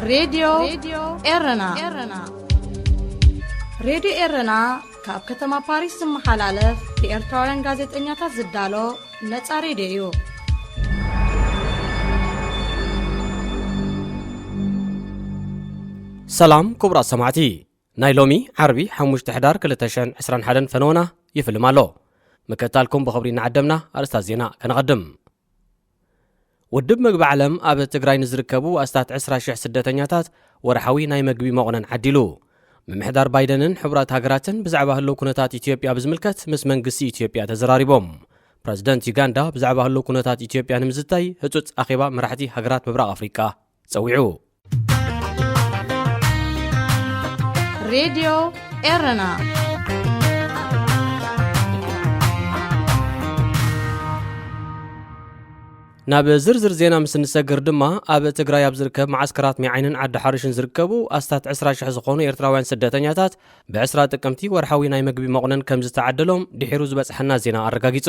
ሬድዮ ኤረና። ሬድዮ ኤረና ካብ ከተማ ፓሪስ ዝመሓላለፍ ብኤርትራውያን ጋዜጠኛታት ዝዳሎ ነጻ ሬድዮ እዩ። ሰላም ክቡራት ሰማዕቲ፣ ናይ ሎሚ ዓርቢ ሓሙሽተ ሕዳር ክልተ ሽሕን ዕስራን ሓደን ፈነወና ይፍልም ኣሎ። ምክትታልኩም ብኽብሪ እናዓደምና ኣርእስታት ዜና ከነቐድም። ውድብ መግቢ ዓለም ኣብ ትግራይ ንዝርከቡ ኣስታት ዕስራ ሽሕ ስደተኛታት ወርሓዊ ናይ መግቢ መቑነን ዓዲሉ። ምምሕዳር ባይደንን ሕቡራት ሃገራትን ብዛዕባ ህልው ኩነታት ኢትዮጵያ ብዝምልከት ምስ መንግስቲ ኢትዮጵያ ተዘራሪቦም። ፕረዚደንት ዩጋንዳ ብዛዕባ ህልው ኩነታት ኢትዮጵያ ንምዝታይ ህጹጽ ኣኼባ መራሕቲ ሃገራት ምብራቕ ኣፍሪቃ ጸዊዑ። ሬድዮ ኤረና ናብ ዝርዝር ዜና ምስ እንሰግር ድማ፣ ኣብ ትግራይ ኣብ ዝርከብ መዓስከራት ሚዓይንን ዓዲ ሓርሽን ዝርከቡ ኣስታት ዕስራ ሽሕ ዝኾኑ ኤርትራውያን ስደተኛታት ብ ዕስራ ጥቅምቲ ወርሓዊ ናይ መግቢ መቑነን ከም ዝተዓደሎም ድሒሩ ዝበጽሐና ዜና ኣረጋጊጹ።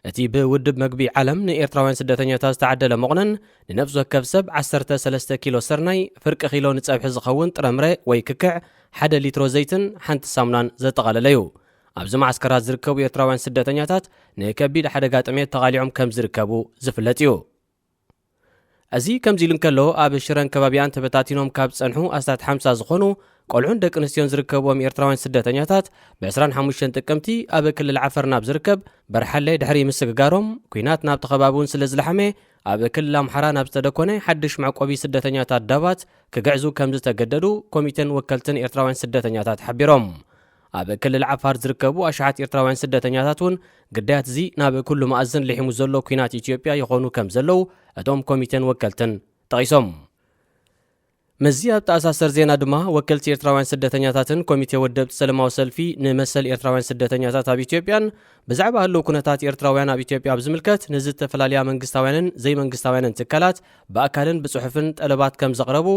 እቲ ብውድብ መግቢ ዓለም ንኤርትራውያን ስደተኛታት ዝተዓደለ መቑነን፣ ንነፍሲ ወከፍ ሰብ ዓሰርተ ሰለስተ ኪሎ ስርናይ፣ ፍርቂ ኪሎ ንጸብሒ ዝኸውን ጥረምረ ወይ ክክዕ፣ ሓደ ሊትሮ ዘይትን ሓንቲ ሳሙናን ዘጠቓለለ እዩ። ኣብዚ መዓስከራት ዝርከቡ ኤርትራውያን ስደተኛታት ንከቢድ ሓደጋ ጥሜት ተቓሊዖም ከም ዝርከቡ ዝፍለጥ እዩ። እዚ ከምዚ ኢሉ እንከሎ፣ ኣብ ሽረን ከባቢኣን ተበታቲኖም ካብ ዝጸንሑ ኣስታት ሓምሳ ዝኾኑ ቆልዑን ደቂ ኣንስትዮን ዝርከብዎም ኤርትራውያን ስደተኛታት፣ ብ ዕስራን ሓሙሽተን ጥቅምቲ ኣብ ክልል ዓፈር ናብ ዝርከብ በርሓለ ድሕሪ ምስግጋሮም፣ ኲናት ናብቲ ከባቢ እውን ስለ ዝለሓመ፣ ኣብ ክልል ኣምሓራ ናብ ዝተደኮነ ሓድሽ መዕቆቢ ስደተኛታት ዳባት ክግዕዙ ከም ዝተገደዱ ኮሚቴን ወከልትን ኤርትራውያን ስደተኛታት ሓቢሮም። ኣብ ክልል ዓፋር ዝርከቡ ኣሽሓት ኤርትራውያን ስደተኛታት እውን ግዳያት እዚ ናብ ኩሉ መኣዝን ልሒሙ ዘሎ ኲናት ኢትዮጵያ ይኾኑ ከም ዘለዉ እቶም ኮሚቴን ወከልትን ጠቒሶም። ምስዚ ኣብ ተኣሳሰር ዜና ድማ፣ ወከልቲ ኤርትራውያን ስደተኛታትን ኮሚቴ ወደብቲ ሰለማዊ ሰልፊ ንመሰል ኤርትራውያን ስደተኛታት ኣብ ኢትዮጵያን ብዛዕባ ህልው ኩነታት ኤርትራውያን ኣብ ኢትዮጵያ ኣብ ዝምልከት ንዝተፈላለያ መንግስታውያንን ዘይመንግስታውያንን ትካላት ብኣካልን ብጽሑፍን ጠለባት ከም ዘቕረቡ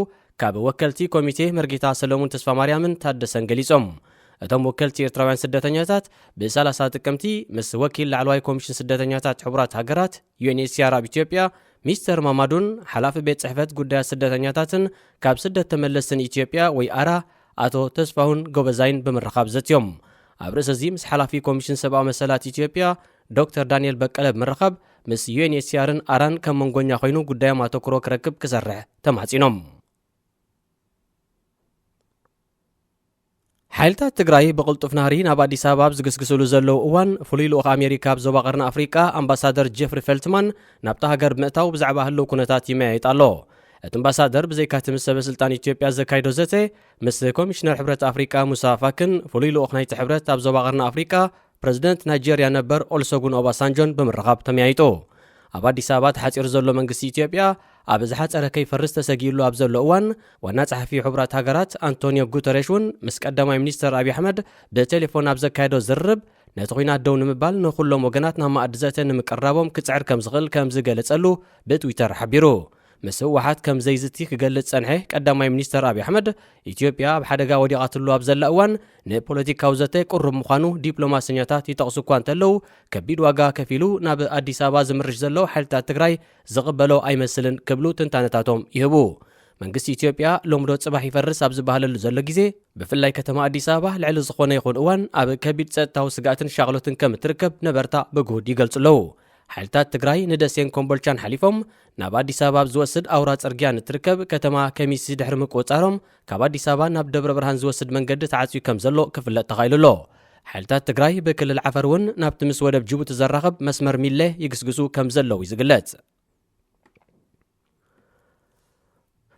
ካብ ወከልቲ ኮሚቴ መርጌታ ሰለሙን ተስፋማርያምን ታደሰን ገሊጾም። እቶም ወከልቲ ኤርትራውያን ስደተኛታት ብ ሰላሳ ጥቅምቲ ምስ ወኪል ላዕለዋይ ኮሚሽን ስደተኛታት ሕቡራት ሃገራት፣ ዩ ኤን ኤች ሲ ኣር፣ ኣብ ኢትዮጵያ ሚስተር ማማዱን ሓላፊ ቤት ጽሕፈት ጉዳያት ስደተኛታትን ካብ ስደት ተመለስትን ኢትዮጵያ ወይ ኣራ ኣቶ ተስፋሁን ጎበዛይን ብምርኻብ ዘትዮም። ኣብ ርእሲ እዚ ምስ ሓላፊ ኮሚሽን ሰብኣዊ መሰላት ኢትዮጵያ ዶክተር ዳንኤል በቀለ ብምርኻብ ምስ ዩ ኤን ኤች ሲ ኣርን ኣራን ከም መንጎኛ ኮይኑ ጉዳዮም ኣተኩሮ ክረክብ ክሰርሕ ተማሕጺኖም። ሓይልታት ትግራይ ብቕልጡፍ ናህሪ ናብ ኣዲስ ኣበባ ኣብ ዝግስግስሉ ዘለዉ እዋን፣ ፍሉይ ልኡኽ ኣሜሪካ ኣብ ዞባ ቀርኒ ኣፍሪቃ ኣምባሳደር ጀፍሪ ፌልትማን ናብታ ሃገር ብምእታው ብዛዕባ ህልው ኩነታት ይመያየጥ ኣሎ። እቲ ኣምባሳደር ብዘይካቲ ምስ ሰበ ስልጣን ኢትዮጵያ ዘካይዶ ዘተ፣ ምስ ኮሚሽነር ሕብረት ኣፍሪቃ ሙሳ ፋክን ፍሉይ ልኡኽ ናይቲ ሕብረት ኣብ ዞባ ቀርኒ ኣፍሪቃ ፕረዚደንት ናይጀርያ ነበር ኦልሰጉን ኦባሳንጆን ብምርኻብ ተመያይጡ። ኣብ ኣዲስ ኣበባ ተሓጺሩ ዘሎ መንግስቲ ኢትዮጵያ ኣብ ዝሓጸረ ከይፈርስ ተሰጊእሉ ኣብ ዘሎ እዋን፣ ዋና ጸሓፊ ሕቡራት ሃገራት ኣንቶኒዮ ጉተሬሽ እውን ምስ ቀዳማይ ሚኒስተር ኣብይ ኣሕመድ ብቴሌፎን ኣብ ዘካየዶ ዝርርብ፣ ነቲ ኲናት ደው ንምባል ንኹሎም ወገናት ናብ መኣዲ ዘተ ንምቅራቦም ክጽዕር ከም ዝኽእል ከም ዝገለጸሉ ብትዊተር ሓቢሩ። ምስ ህወሓት ከም ዘይዝቲ ክገልጽ ጸንሐ ቀዳማይ ሚኒስተር ኣብይ ኣሕመድ፣ ኢትዮጵያ ኣብ ሓደጋ ወዲቓትሉ ኣብ ዘላ እዋን ንፖለቲካዊ ዘተ ቅሩብ ምዃኑ ዲፕሎማሰኛታት ይጠቕሱ እኳ እንተለዉ፣ ከቢድ ዋጋ ከፊሉ ናብ ኣዲስ ኣበባ ዝምርሽ ዘሎ ሓይልታት ትግራይ ዝቕበሎ ኣይመስልን ክብሉ ትንታነታቶም ይህቡ። መንግስቲ ኢትዮጵያ ሎምዶ ጽባሕ ይፈርስ ኣብ ዝበሃለሉ ዘሎ ግዜ፣ ብፍላይ ከተማ ኣዲስ ኣበባ ልዕሊ ዝኾነ ይኹን እዋን ኣብ ከቢድ ጸጥታዊ ስግኣትን ሻቕሎትን ከም እትርከብ ነበርታ ብግሁድ ይገልጹ ኣለዉ። ሓይልታት ትግራይ ንደሴን ኮምቦልቻን ሓሊፎም ናብ ኣዲስ ኣበባ ኣብ ዝወስድ ኣውራ ጽርግያ ንትርከብ ከተማ ከሚሲ ድሕሪ ምቁጽጻሮም፣ ካብ ኣዲስ ኣበባ ናብ ደብረ ብርሃን ዝወስድ መንገዲ ተዓጽዩ ከም ዘሎ ክፍለጥ ተኻኢሉ ኣሎ። ሓይልታት ትግራይ ብክልል ዓፈር እውን ናብቲ ምስ ወደብ ጅቡቲ ዘራኽብ መስመር ሚለ ይግስግሱ ከም ዘለዉ እዩ ዝግለጽ።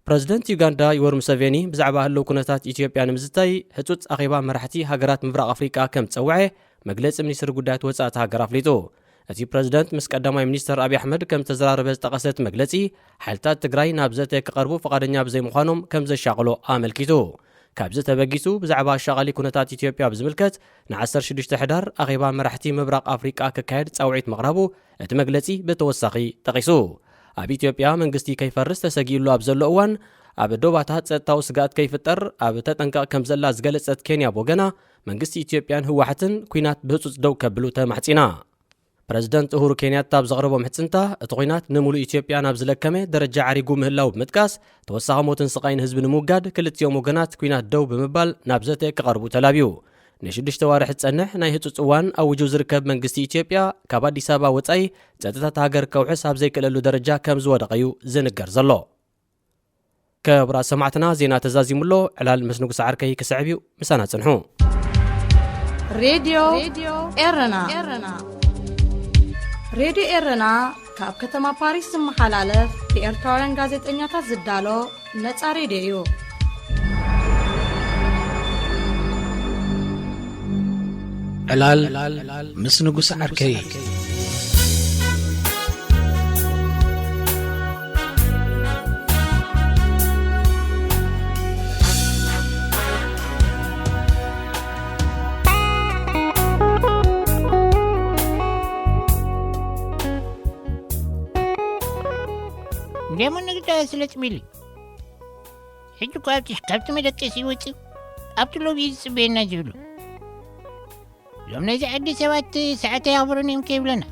ፕረዚደንት ዩጋንዳ ዮወሪ ሙሰቬኒ ብዛዕባ ህልው ኩነታት ኢትዮጵያ ንምዝታይ ህጹጽ ኣኼባ መራሕቲ ሃገራት ምብራቕ ኣፍሪቃ ከም ዝጸውዐ መግለጺ ሚኒስትሪ ጉዳያት ወጻኢ እታ ሃገር ኣፍሊጡ። እቲ ፕረዚደንት ምስ ቀዳማይ ሚኒስተር ኣብይ ኣሕመድ ከም ዝተዘራረበ ዝጠቐሰ እቲ መግለጺ፣ ሓይልታት ትግራይ ናብ ዘተ ክቐርቡ ፍቓደኛ ብዘይምዃኖም ከም ዘሻቕሎ ኣመልኪቱ። ካብዚ ተበጊሱ ብዛዕባ ኣሻቓሊ ኩነታት ኢትዮጵያ ብዝምልከት ንዓሰርተ ሽዱሽተ ሕዳር ኣኼባ መራሕቲ ምብራቕ ኣፍሪቃ ክካየድ ጻውዒት ምቕራቡ እቲ መግለጺ ብተወሳኺ ጠቒሱ። ኣብ ኢትዮጵያ መንግስቲ ከይፈርስ ተሰጊእሉ ኣብ ዘሎ እዋን፣ ኣብ ዶባታት ጸጥታዊ ስግኣት ከይፍጠር ኣብ ተጠንቀቕ ከም ዘላ ዝገለጸት ኬንያ ብወገና፣ መንግስቲ ኢትዮጵያን ህወሓትን ኲናት ብህጹጽ ደው ከብሉ ተማሕጺና። ፕረዚደንት ኡሁሩ ኬንያታ ኣብ ዘቕረቦ ምሕጽንታ፣ እቲ ኲናት ንምሉእ ኢትዮጵያ ናብ ዝለከመ ደረጃ ዓሪጉ ምህላው ብምጥቃስ፣ ተወሳኺ ሞትን ስቓይን ህዝቢ ንምውጋድ ክልቲኦም ወገናት ኲናት ደው ብምባል ናብ ዘተ ክቐርቡ ተላብዩ። ንሽዱሽተ ዋርሒ ዝጸንሕ ናይ ህጹጽ እዋን ኣዊጁ ዝርከብ መንግስቲ ኢትዮጵያ፣ ካብ ኣዲስ ኣበባ ወጻኢ ጸጥታ እታ ሃገር ከውሕስ ኣብ ዘይክእለሉ ደረጃ ከም ዝወደቐ እዩ ዝንገር ዘሎ። ክቡራት ሰማዕትና፣ ዜና ተዛዚሙ ኣሎ። ዕላል ምስ ንጉስ ዓርከይ ክስዕብ እዩ። ምሳና ጽንሑ። ሬድዮ ኤረና። ሬድዮ ኤረና ካብ ከተማ ፓሪስ ዝመሓላለፍ ብኤርትራውያን ጋዜጠኛታት ዝዳሎ ነጻ ሬድዮ እዩ። ዕላል ምስ ንጉስ ዓርከይ። እንዴሞ ንግዳ ስለጥ ሚሊ። ሕጂ እኮ ኣብቲ፣ ካብቲ መደቀሲ ይወጽእ፣ ኣብቲ ሎቢ እዩ ዝጽበየና ዝብሉ። እዞም ናይዚ ዓዲ ሰባት ሰዓት ኣየኽብሩን እዮም ከይብለና።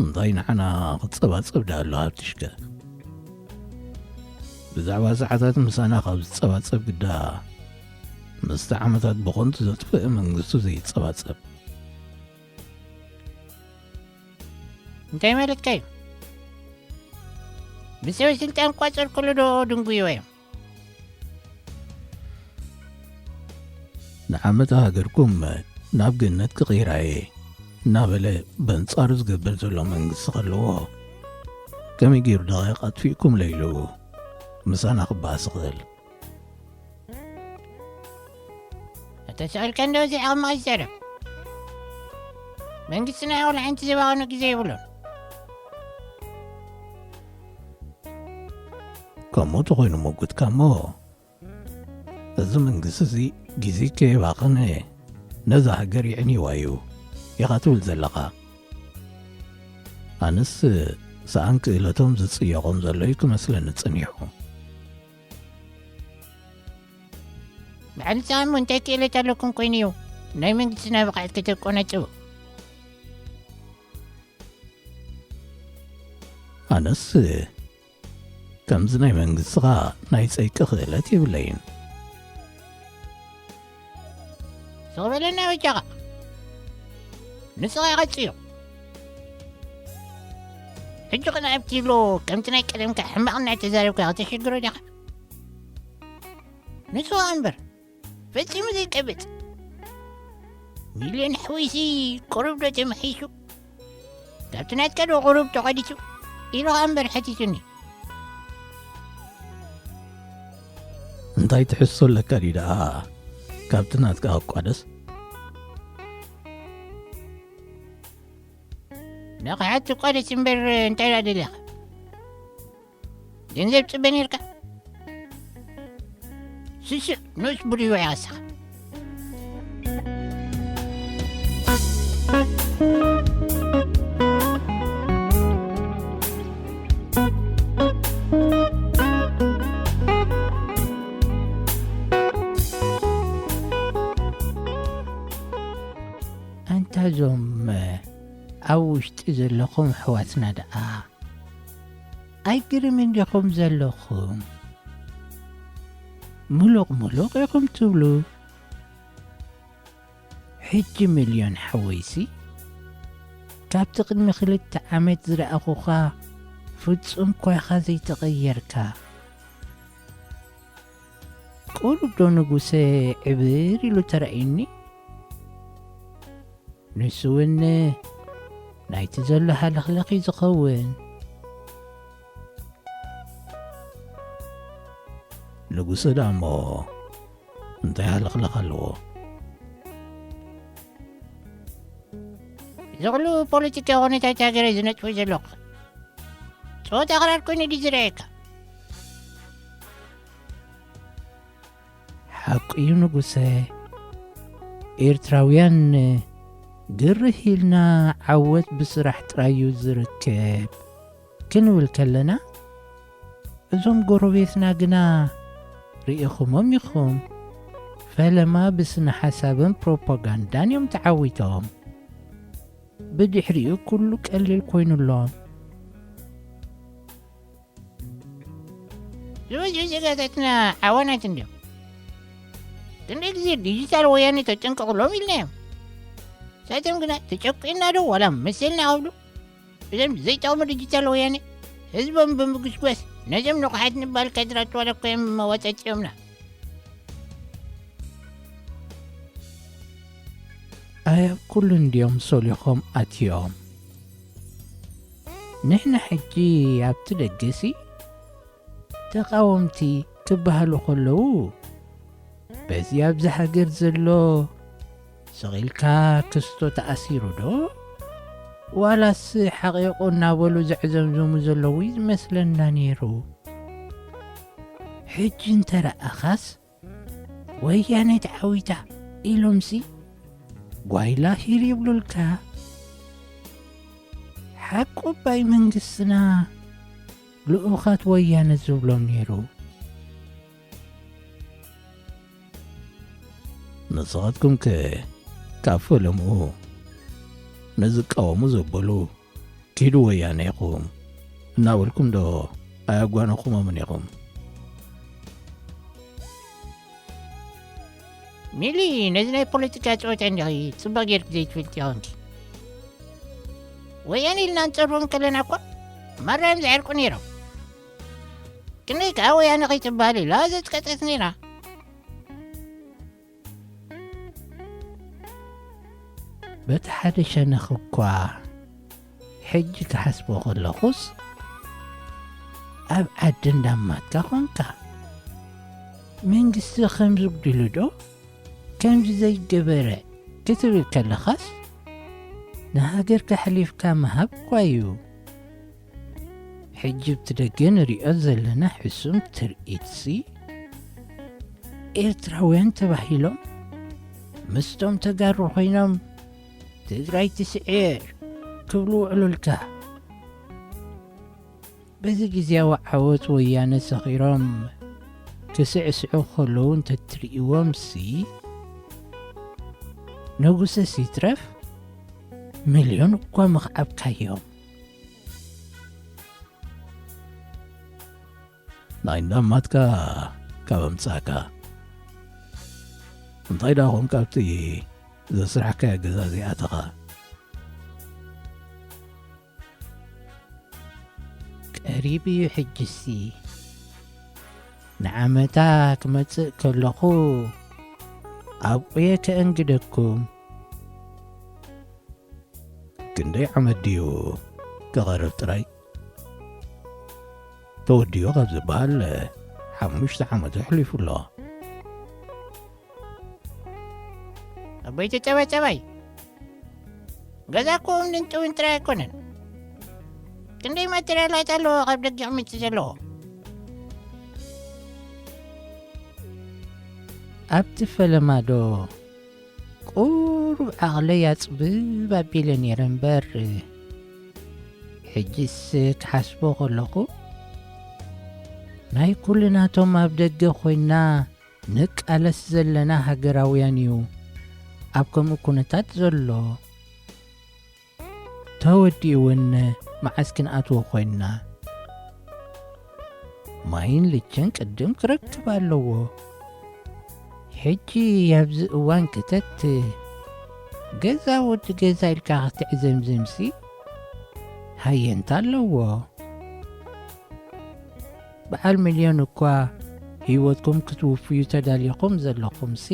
እንታይ ንዓና ክጸባጸብ ደኣ ኣሎ ሃብትሽከ? ብዛዕባ ሰዓታት ምሳና ካብ ዝጸባጸብ ግዳ፣ ምስቲ ዓመታት ብኸንቱ ዘጥፍእ መንግስቱ ዘይጸባጸብ። እንታይ ማለትካ እዩ? ብሰበ ስልጣን ቋጸር ከሎ ዶ ድንጉይዎ እዮም? ንዓመታ ሃገርኩም ናብ ገነት ክቕይራ እየ እናበለ በንጻሩ ዝገብር ዘሎ መንግስቲ ከለዎ፣ ከመይ ገይሩ ደቓይቕ ኣጥፊእኩምለ ኢሉ ምሳና ክበኣስ ይኽእል? ኣታ ስኣልካ እንዶ እዚ ዓቕምኻ ይዛረብ። መንግስትና ወላ ሓንቲ ዝባኸኖ ግዜ የብሉን። ከምኡ ተኾይኑ ሞጉትካ እሞ፣ እዚ መንግስቲ እዚ ግዜ ከየባኸነ ነዛ ሃገር የዕንይዋ እዩ ኢኻ ትብል ዘለኻ። ኣነስ ሰኣን ክእለቶም ዝጽየቖም ዘሎ እዩ ክመስለኒ ጸኒሑ። በዓል ሰኣን እሞ እንታይ ክእለት ኣለኩም ኮይኑ እዩ ናይ መንግስትና ብቕዓት ከተቆናጽቡ? ኣነስ ከምዚ ናይ መንግስትኻ ናይ ጸይቂ ክእለት የብለይን። ስቕ በለና በጃኻ። ንስኻ ኢኻ ጽዮ። ሕጂ ኸ ንኣብቲ ኢሎ ከምቲ ናይ ቀደምካ ሕማቕ እናተዛረብካ ከተሸግሮ ዲኻ? ንስኻ እምበር ፈጺሙ ዘይቀብጽ። ሚልዮን ሓዊሲ ቁሩብ ዶ ተመሒሱ? ካብቲ ናትካ ዶ ቁሩብ ተቐዲሱ? ኢሉ ኸኣ እምበር ሓቲቱኒ። እንታይ ትሕሶ ኣለካ ድዩ ደኣ ካብቲ ናትካ ክቋደስ? ንኽሓት ትቋደስ እምበር እንታይ ደኣ ደሊኻ? ገንዘብ ትጽበ ነርካ? ስስዕ ንኡስ ብድዩ ኢኻ ንስኻ። ኣንታ እዞም ኣብ ውሽጢ ዘለኹም ኣሕዋትና ደኣ ኣይግርምን ዲኹም ዘለኹም? ምሉቕ ምሉቕ ኢኹም ትብሉ። ሕጂ ሚልዮን ሓወይሲ፣ ካብቲ ቅድሚ ክልተ ዓመት ዝረኣኹኻ ፍጹም እኳ ኢኻ ዘይተቐየርካ። ቁሩብ ዶ ንጉሰ ዕብር ኢሉ ተራእዩኒ? ንሱ እውን ናይቲ ዘሎ ሃለኽለኽ እዩ ዝኸውን። ንጉሰ ደኣ እሞ እንታይ ሃለኽለኽ ኣለዎ? እዚ ኩሉ ፖለቲካዊ ኩነታት ሃገረይ ዝነጥፉ ዘለኹ ጸወታ ክራር ኮይኑ ድዩ ዝረኣየካ? ሓቁ እዩ ንጉሰ። ኤርትራውያን ግርህ ኢልና ዓወት ብስራሕ ጥራይ እዩ ዝርከብ ክንብል ከለና፣ እዞም ጎረቤትና ግና ርኢኹሞም ኢኹም። ፈለማ ብስነ ሓሳብን ፕሮፓጋንዳን እዮም ተዓዊቶም። ብድሕሪኡ ኩሉ ቀሊል ኮይኑሎም። ዝበዝሑ ዜጋታትና ዓዋናት እንድዮም። ክንደይ ግዜ ዲጂታል ወያነ ተጠንቀቕሎም ኢልናዮም። ሳቶም ግና ተጨቂና ዶ ዋላ መሰልና ክብሉ እዞም ዘይጠቕሙ ዲጂታል ወያነ ህዝቦም ብምጉስጓስ ነዞም ንቑሓት ንባል ካድራት ዋላ እኮ እዮም መዋፀፂኦምና። ኣይ ኣብ ኩሉ እንድዮም ሶሊኾም ኣትዮም። ንሕና ሕጂ ኣብቲ ደገሲ ተቓወምቲ ክበሃሉ ከለዉ በዚ ኣብዚ ሃገር ዘሎ ስቕ ኢልካ ክስቶ ተኣሲሩ ዶ ዋላስ ሓቒቑ እናበሉ ዘዕዘምዝሙ ዘለዉ እዩ ዝመስለና ነይሩ። ሕጂ እንተረኣኻስ ወያነ ተዓዊታ ኢሎምሲ ጓይላ ሂር ይብሉልካ። ሓቁ ባይ መንግስትና ልኡኻት ወያነ ዝብሎም ነይሩ። ንስኻትኩም ከ ካብ ፈለምኡ ንዝቃወሙ ዘበሉ ኪዱ ወያነ ኢኹም እናበልኩም ዶ ኣያጓነኹሞምን ኢኹም? ሚሊ፣ ነዚ ናይ ፖለቲካ ጸወታ እንዲኺ ጽቡቕ ጌርክ ዘይትፈልጥ ይኾንኪ። ወያነ ኢልና ንጸርፎም ከለና እኳ ማራ እዮም ዝዕርቁ ነይሮም። ክንደይ ከኣ ወያነ ከይትበሃል ኢላ ዘጽቀጠት ነይራ። በቲ ሓደ ሸነኽ እኳ ሕጂ ክሓስቦ ከለኹስ ኣብ ዓዲ እንዳማትካ ኾንካ። መንግስቲ ከም ዝጉድሉ ዶ ከምዚ ዘይገበረ ክትብል ከለኻስ ንሃገር ከሕሊፍካ ምሃብ እኳ እዩ። ሕጂ ብቲ ደገ ንሪኦ ዘለና ሕሱም ትርኢትሲ ኤርትራውያን ተባሂሎም ምስቶም ተጋሩ ኮይኖም ትግራይ ትስዕር ክብሉ ውዕሉልካ። በዚ ግዜያዊ ዓወት ወያነ ሰኺሮም ክስዕስዑ ከለዉ እንተትርእይዎምሲ ንጉሰስ ይትረፍ ሚልዮን እኳ ምኽዓብካዮም። ናይ እንዳማትካ ካብ ኣምጻእካ እንታይ ደኣ ኾንካ ኣብቲ ዘስራሕካዮ ገዛ ዘይኣተኻ? ቀሪቡ እዩ ሕጅሲ። ንዓመታ ክመጽእ ከለኹ ኣብቑየ ከእንግደኩም። ክንደይ ዓመት ድዩ ክቐርብ ጥራይ? ተወዲኡ ካብ ዝበሃል ሓሙሽተ ዓመት ኣሕሊፉ ኣሎ። ኣቦይቲ ጸባይ ጸባይ፣ ገዛ እኮ እምንን ጥውን ጥራይ ኣይኮነን። ክንደይ ማቴርያላት ኣለዎ ካብ ደገ ክመጽእ ዘለዎ። ኣብቲ ፈለማ ዶ ቁሩብ ዓቕለይ ኣጽብብ ኣቢለ ነይረ እምበር፣ ሕጅስ ክሓስቦ ከለኹ ናይ ኩልናቶም ኣብ ደገ ኮይና ንቃለስ ዘለና ሃገራውያን እዩ ኣብ ከምኡ ኩነታት ዘሎ። ተወዲኡ እውን መዓስ ክንኣትዎ ኮይንና? ማይን ልችን ቅድም ክረክብ ኣለዎ። ሕጂ ኣብዚ እዋን ክተት ገዛ ወዲ ገዛ ኢልካ ክትዕዘምዝምሲ ሃየንታ ኣለዎ። በዓል ሚልዮን እኳ ህይወትኩም ክትውፍዩ ተዳሊኹም ዘለኹምሲ፣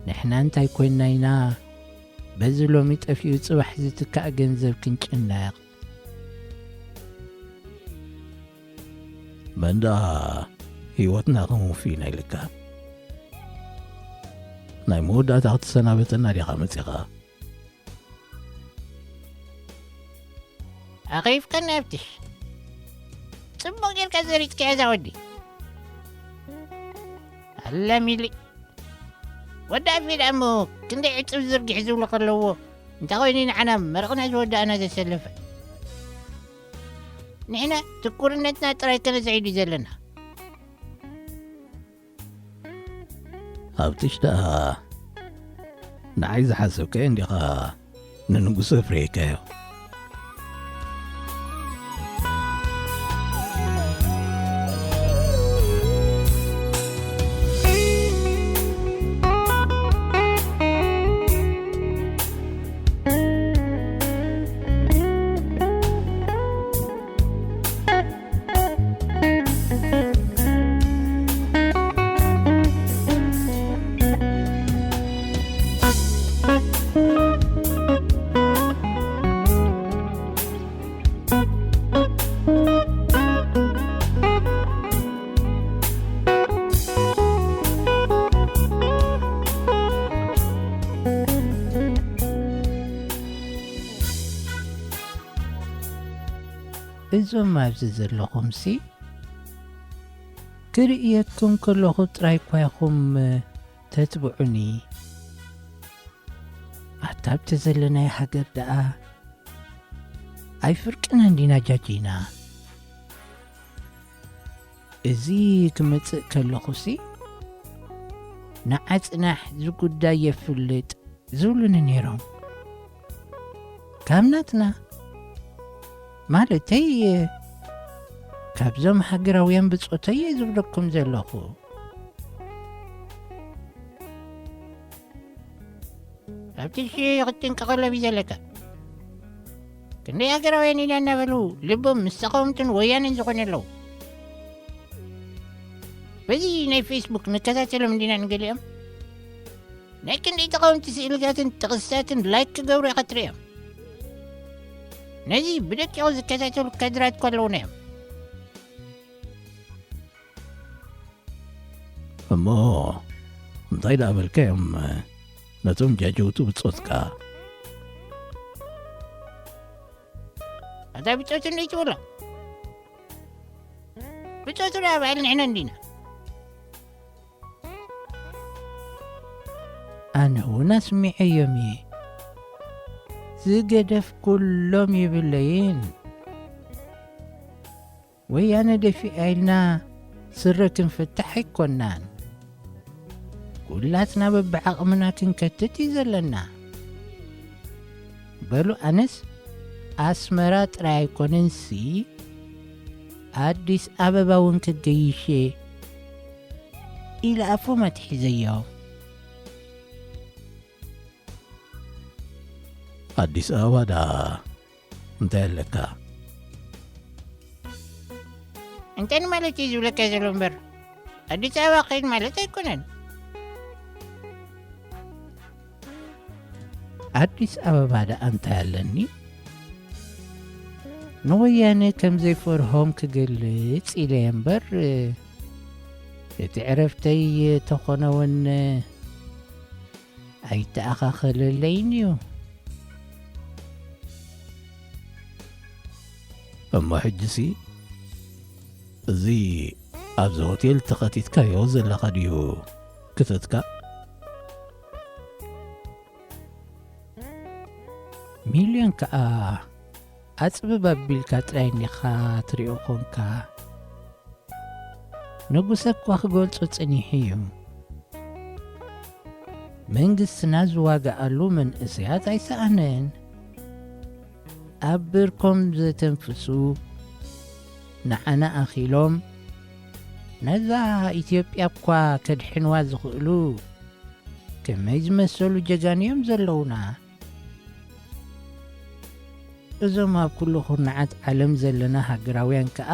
ንሕና እንታይ ኮይንና ኢና በዚ ሎሚ ጠፊኡ ጽባሕ ዝትካእ ገንዘብ ክንጭነቕ? መን ደኣ ህይወትና ክንውፊ ኢና ኢልካ? ናይ መወዳእታ ክትሰናበተና ዲኻ መጺኻ? ኣኺፍካኒ ኣብትሽ። ጽቡቕ ጌርካ ዘሪጥካዮ እዛ ወዲ። ኣላ ሚሊ። ወዲ ኣፌ ደኣ እሞ ክንደይ ዕጽፍ ዝርግሕ ዝብሉ ከለዎ፣ እንታይ ኮይኑ ንዓና መረቕና ዝወዳእና ዘሰለፈ? ንሕና ትኩርነትና ጥራይ ከነስዕድ እዩ ዘለና። ሃብትሽ ደኣ ንዓይ ዝሓሰብካዮ እንዲኻ ንንጉስ ኣፍርየካዮ። እዞም ኣብዚ ዘለኹምሲ፣ ክርእየኩም ከለኹ ጥራይ እኳ ኢኹም ተትብዑኒ። ኣታ ኣብቲ ዘለናዮ ሃገር ደኣ ኣይፍርቅናን ዲና ጃጂና። እዚ ክመጽእ ከለኹሲ፣ ንዓ ጽናሕ ዝጉዳይ የፍልጥ ዝብሉኒ ነይሮም። ካብ ናትና፣ ማለተይ፣ ካብዞም ሃገራውያን ብጾተይ እየ ዝብለኩም ዘለኹ። ኣብቲ ሽ-፣ ክትጥንቀቐሎም እዩ ዘለካ። ክንደይ ሃገራውያን ኢና እናበሉ ልቦም ምስ ተቓወምትን ወያኔን ዝኾነ ኣለዉ። በዚ ናይ ፌስቡክ ንከታተሎም እንዲና ንገሊኦም። ናይ ክንደይ ተቓወምቲ ስእልታትን ጥቕስታትን ላይክ ክገብሩ ኢኻ ትርእዮም። ነዚ ብደቂቑ ዝከታተሉ ካድራት እኳ ኣለዉና እዮም። እሞ እንታይ ደኣ በልካዮም ነቶም ጃጀውቱ ብጾትካ? ኣታ ብጾት እንዴት ትብሎ? ብጾቱ ደኣ በዓል ንሕና እንዲና። ኣነ እውን ኣስሚዐዮም እየ። ዝገደፍ ኩሎም የብለይን። ወያነ ደፊኣ ኢልና ስረ ክንፍታሕ ኣይኮናን። ኩላትና በብዓቕምና ክንከትት እዩ ዘለና። በሉ ኣነስ ኣስመራ ጥራይ ኣይኮነንሲ ኣዲስ ኣበባ እውን ክገይሽ እየ ኢለ ኣፎም ኣትሒዘዮ። ኣዲስ ኣበባ ደኣ እንታይ ኣለካ? እንታይ ንማለት እዩ ዝብለካ ዘሎ እምበር፣ ኣዲስ ኣበባ ክኸይድ ማለት ኣይኮነን። ኣዲስ ኣበባ ደኣ እንታይ ኣለኒ? ንወያነ ከም ዘይፈርሆም ክገልጽ ኢለ እየ እምበር፣ እቲ ዕረፍተይ ተኾነ እውን ኣይተኣኻኸለለይን እዩ። እሞ ሕጂሲ እዚ ኣብዚ ሆቴል ተኸቲትካዮ ዘለኻ ድዩ ክተትካ? ሚልዮን ከኣ ኣጽብብ ኣቢልካ ጥራይ እንዲኻ ትሪኦ ኾንካ። ንጉሰ እኳ ክገልጾ ጸኒሑ እዩ። መንግስትና ዝዋግኣሉ መንእሰያት ኣይሰኣነን። ኣብ ብርኮም ዘተንፍሱ ንዓና ኣኺሎም ነዛ ኢትዮጵያ እኳ ከድሕንዋ ዝኽእሉ ከመይ ዝመሰሉ ጀጋኑ እዮም ዘለዉና። እዞም ኣብ ኩሉ ኩርናዓት ዓለም ዘለና ሃገራውያን ከኣ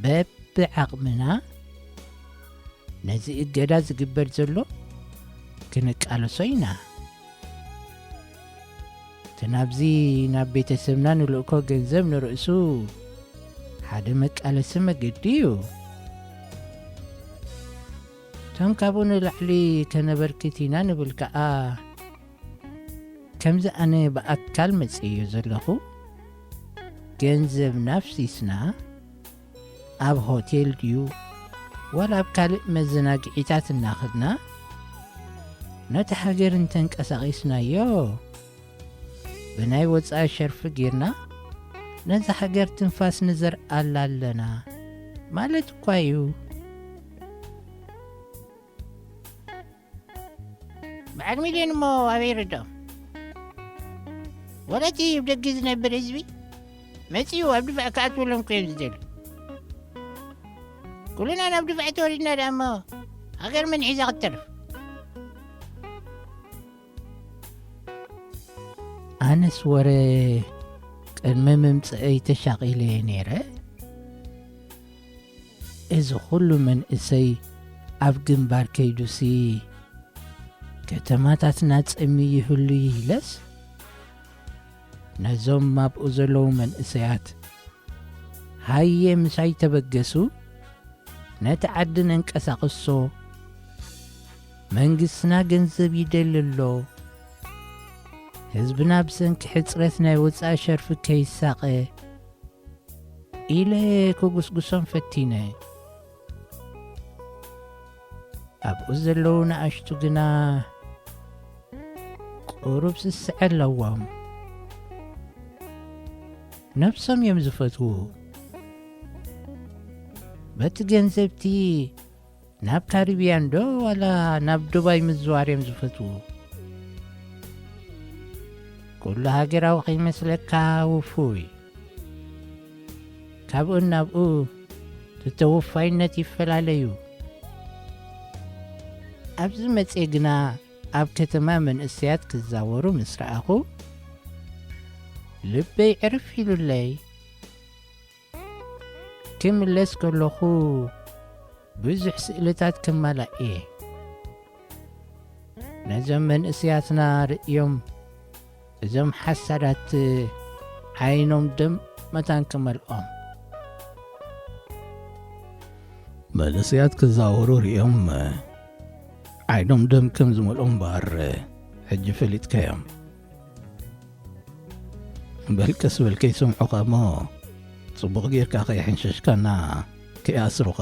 በብዓቕምና ነዚ እገዳ ዝግበር ዘሎ ክንቃለሶ ኢና። እቲ ናብዚ ናብ ቤተሰብና ንልእኮ ገንዘብ ንርእሱ ሓደ መቃለሲ መገዲ እዩ። እቶም ካብኡ ንላዕሊ ከነበርክት ኢና ንብል ከኣ፣ ከምዚ ኣነ ብኣካል መጽእዮ ዘለኹ፣ ገንዘብና ኣፍሲስና ኣብ ሆቴል ድዩ ዋላ ኣብ ካልእ መዘናግዒታት እናኸድና ነታ ሃገር እንተንቀሳቒስናዮ፣ ብናይ ወጻኢ ሸርፊ ጌርና ነዛ ሃገር ትንፋስ ንዘርኣላ ኣለና ማለት እኳ እዩ። ዓር ሚልዮን እሞ ኣበይ ይርድኦም? ወላ እቲ ብደገ ዝነብር ህዝቢ መጺኡ ኣብ ድፋዕ ክኣትወሎም እኮ እዮም ዝደልዩ። ኩልና ናብ ድፋዕ ተወሪድና ደኣ እሞ ሃገር መን ሒዛ ክትተርፍ? ኣነስ ወረ ቅድሚ ምምጽአይ ተሻቒለ እየ ነይረ። እዚ ኩሉ መንእሰይ ኣብ ግንባር ከይዱሲ ከተማታትና ጸሚ ይህሉ ኢለስ ነዞም ኣብኡ ዘለዉ መንእሰያት ሃየ ምሳይ ተበገሱ፣ ነቲ ዓዲ ነንቀሳቕሶ፣ መንግስትና ገንዘብ ይደሊ ኣሎ፣ ህዝብና ብሰንኪ ሕጽረት ናይ ወጻኢ ሸርፊ ከይሳቐ ኢለ ክጉስጉሶም ፈቲነ። ኣብኡ ዘለዉ ንኣሽቱ ግና ቁሩብ ስስዐ ኣለዎም። ነብሶም እዮም ዝፈትዉ። በቲ ገንዘብቲ ናብ ካሪብያን ዶ ዋላ ናብ ዱባይ ምዝዋር እዮም ዝፈትዉ። ኩሉ ሃገራዊ ከይመስለካ ውፉይ። ካብኡን ናብኡ ተተወፋይነት ይፈላለዩ። ኣብዚ መጽኤ ግና ኣብ ከተማ መንእሰያት ክዛወሩ ምስ ረኣኹ ልበይ ዕርፍ ኢሉለይ። ክምለስ ከለኹ ብዙሕ ስእልታት ክማላእ እየ። ነዞም መንእሰያትና ርእዮም እዞም ሓሳዳት ዓይኖም ደም መታን ክመልኦም። መንእሰያት ክዛወሩ ርእዮም ዓይኖም ደም ከም ዝመልኦም እምበኣር ሕጂ ፈሊጥካዮም። በል ቀስ በል ከይሰምዑኻ እሞ ጽቡቕ ጌርካ ከይሕንሸሽካና ከይኣስሩኻ።